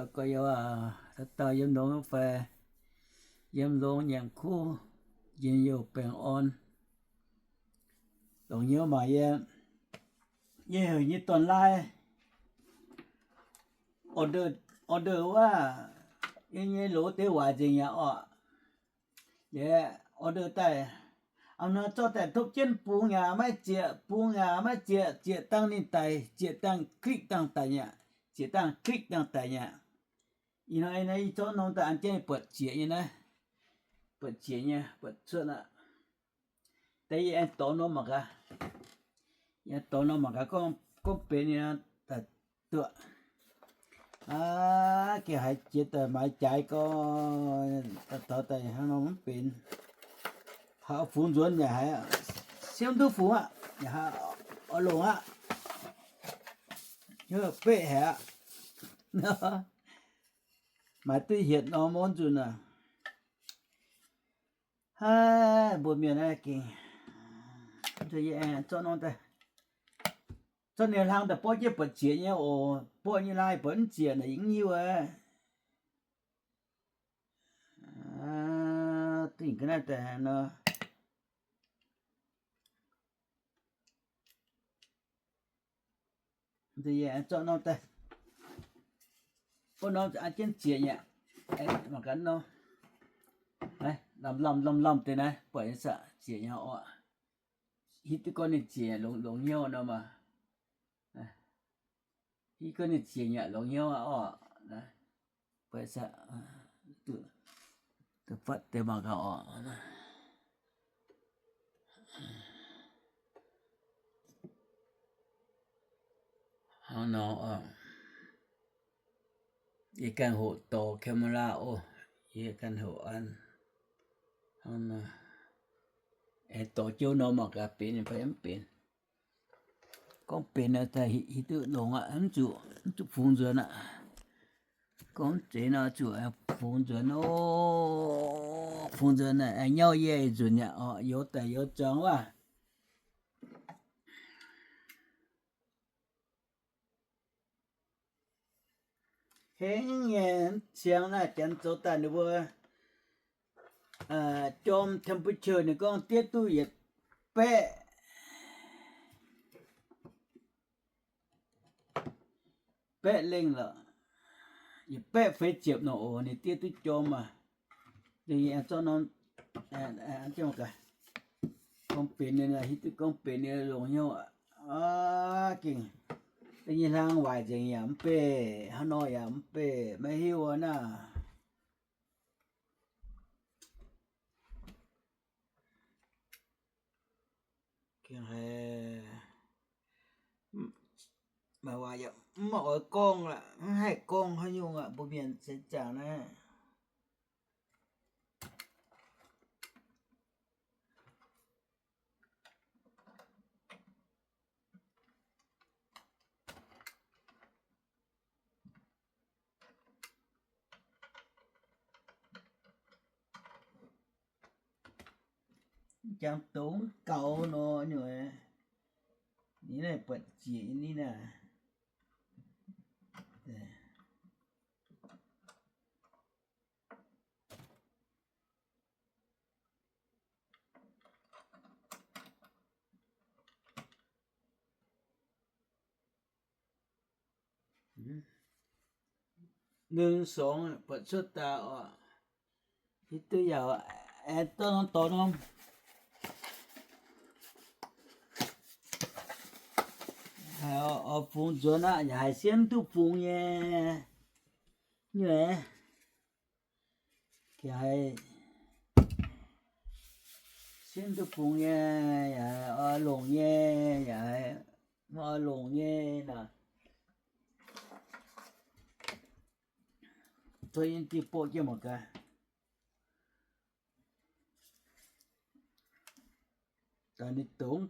Gorx-youz, dauh dauh yiem longx fai yiem longx nyanc kuv, njien-youh baengh orn. Longc hnyouv mangc yie, yie heuc nyei dorn-laai order, order wuov, yie nyei loz deix waaic nzengc yaac orqc. Order daaih, a'hnoi zorqv daaih topv jienv bungx yaac maiv zieqc, bungx yaac maiv zieqc, zieqc dangh ninh daic, zieqc dangh klikv dangh daic nyei aqv, zieqc dangh klikv dangh daic nyei aqv. Ih hnoi naaiv yie zorqv norm daaih an jienv buatc zieqc nyei naaiv, buatc zieqc nyei, buatc cuotv aqv. Daaih yie aengx dorh norm mangc gaax, yie aengx dorh norm mangc gaax gorngv, gorngv benx nyei daaih duqv. Aav, gengh haiz jiex daaih maaiz jaaix gorx, daaih dorh daaih hnangv nor mv benx. Haiz fungx nzuonx yaac haiz siemv duqv fungx aqv, yaac haiz oix longc aqv. Beqv haic aqv. Maaih duqv hietc norm mv nzunc aac. Haiv, mbuo mienh naaiv gengh, yie aengx zorqv norm daaih, zorqv ninh hlang daaih borqv jienv buatc zieqc nyei oc. Borqv nyei hlang buatc mv zieqc naaic yie mv hiuv aqv. Dingh ga'naaiv daaih nor. Zorqv norm daaih, borqv norm an jienv zieqc nyei aqv. Mangc gaax nor, lamh lamh lamh lamh deix naaiv buatc nyei saah, zieqc nyei oc. Hiuv duqv gorngv ninh zieqc longx, longx hnyouv nor maah. Hiuv gorngv ninh zieqc nyei longx hnyouv aqv oc. Fatv deix mangc gaax oc. Hnangv nor, yie ganh hoqc dorh camera oc. Yie ganh hoqc an. Hnangv nor, aengx dorh jienv norm mangc gaax benx fai mv benx. Gorngv benx daaih hiuv duqv longx aqv, mv zuqc, mv zuqc fungx nzuonx aqv. Gorngv mv zeiz nor zuqc fungx nzuonx oc. Fungx nzuonx aengx nyauv yie nzunc yaac oc, youz daaih youz zuangx wuov. Hengv nyei, mv ciangx naaiv janx zoux daaih ninh mbuo jorm temperature ninh gorngv diev duqv yietc baeqv, baeqv lengh lorqc, yietc baeqv feix ziepc nor oc, ninh diev duqv jorm aqv. Ninh aengx zorqv norm, gorngv benx ninh, hiuv duqv gorngv benx ninh longx hnyouv aqv. Gengh da'nyeic hlang waaic nzengc yaac mv beih, hnangv nor yaac mv beih, maiv hiuv wuov naaiv. Gengh haiz maiv waac yaac mv maaih oix gorngv aqv, mv haih gorngv haaix nyungc aqv, mbuo mienh seix zaangc naaiv. Jangx dongz gaux nor nyei, ninh naaiv buatc jiex ninh naaiv. Ninh sorngx buatc cuotv daaih oc. Hiuv duqv yaac aengx dorh norm dorh norm. Haiz oix fungx nzuonx aqv, yaac haiz siemv duqv fungx nyei. Nyuoz, haiz siemv duqv fungx nyei, yaac haiz oix longc nyei, yaac haiz mv oix longc nyei naaic. Tov yie diuh borqv jienv mangc gaax. Daaih ninh dongz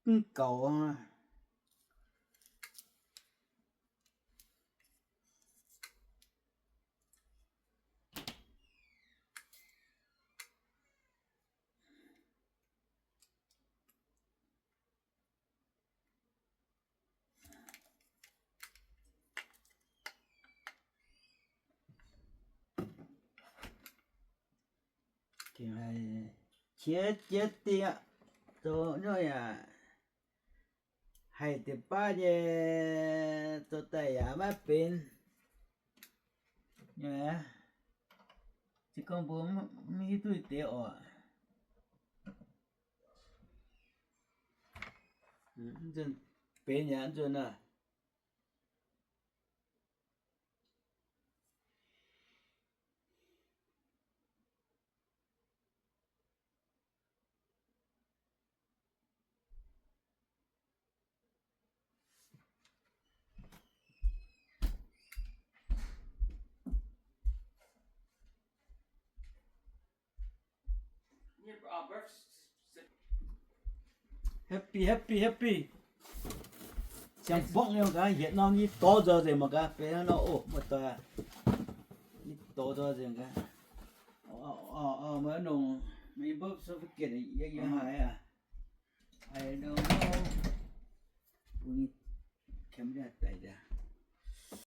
mv gaux. Gengh haiz qiex jienv dingh aqv. Zoux nyungc yaac haih deix baav nyei, zoux daaih yaac maiv benx. Nyungc aqv, se gorngv mbuo mv hiuv duqv deix oc. Mv nzunc benx yaac mv nzunc aac. Happy, happy, happy. Siang-mborqv nyei mangc gaax, yietc norm nyei dorh nzoih nzengc mangc gaax, benx hnangv nor oc, muoz-doic. Nyei dorh nzoih nzengc gaax. Meih nongc, meih mbuo certificate yiem haaix aqv? Ai, nongc, mbuo nyei camera daic.